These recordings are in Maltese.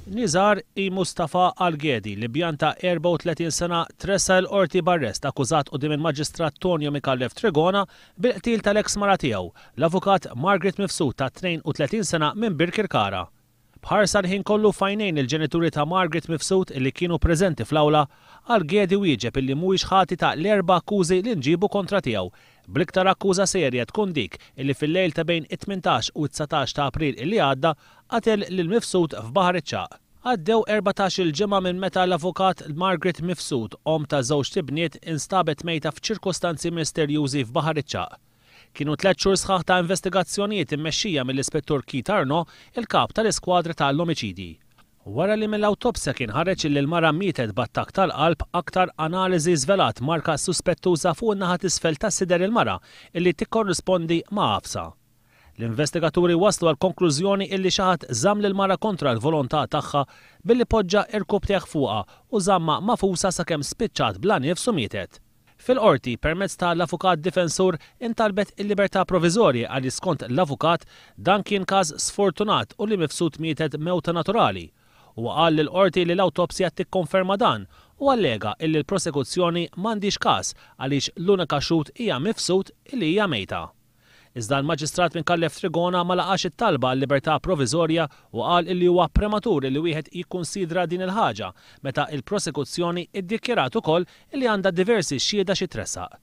Nizar I. Mustafa Al-Ghedi, Libjan ta' 34 sena, tressaq il-Qorti b'arrest akkużat quddiem il-Maġistrat Tonio Micallef Trigona bil-qtil tal-eks mara tiegħu, l-Avukat Margaret Mifsud ta' 32 sena minn Birkirkara. B'ħarsa l-ħin kollu f'għajnejn il-ġenituri ta' Margaret Mifsud illi kienu preżenti fl-awla, Al-Ghedi wieġeb illi mhuwiex ħati ta' l-erba' akkużi li nġiebu kontra tiegħu, bl-iktar akkuża serja tkun dik illi fil-lejl ta' bejn it-18 u t-19 ta' April illi għadda qatel lil Mifsud f'Baħar iċ-Ċagħaq. Għaddew 14-il ġimgħa minn meta l-avukat Margaret Mifsud, omm ta' żewġt ibniet, instabet mejta f'ċirkustanzi misterjużi f'Baħar iċ-Ċagħaq. Kienu tlett xhur sħaħ ta' investigazzjonijiet immexxija mill-Ispettur Keith Arnaud, il-kap tal-iskwadra ta' l-omiċidji. Wara li mill-awtopsja kien ħareġ illi l-mara mietet b'attakk tal-qalb, aktar analiżi żvelat marka suspettuża fuq in-naħa t'isfel ta' sider il-mara illi tikkorrispondi ma' għafsa. L-investigaturi waslu għall-konklużjoni illi xi ħadd żamm lill-mara kontra l-volontà tagħha billi poġġa irkupptejh fuqha u żammha magħfusa sakemm spiċċat bla nifs u mietet. Fil-Qorti, permezz ta' l-avukat difensur, intalbet il-libertà proviżorja għaliex skont l-avukat, dan kien każ sfortunat u li Mifsud mietet mewta naturali. Huwa qal lill-Qorti li l-awtopsja tikkonferma dan u allega illi l-prosekuzzjoni m'għandhiex każ għaliex l-unika xhud hija Mifsud illi hija mejta. Iżda l-Maġistrat Micallef Trigona ma laqax it-talba għal libertà proviżorja u qal illi huwa prematur illi wieħed jikkunsidra din il-ħaġa meta il-prosekuzzjoni iddikjarat ukoll illi għandha diversi xhieda xi tressaq.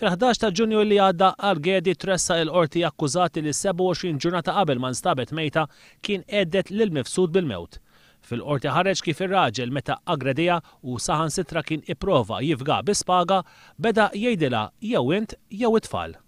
Fil-11 ta' Ġunju illi għadda Al-Ghedi tressaq il-Qorti akkużat illi 27 ġurnata qabel ma nstabet mejta kien għedded lil Mifsud bil-mewt. Fil-Qorti ħareġ kif ir-raġel meta aggrediha u saħansitra kien ipprova jifga bi spaga, beda jgħidilha jew int jew it-tfal.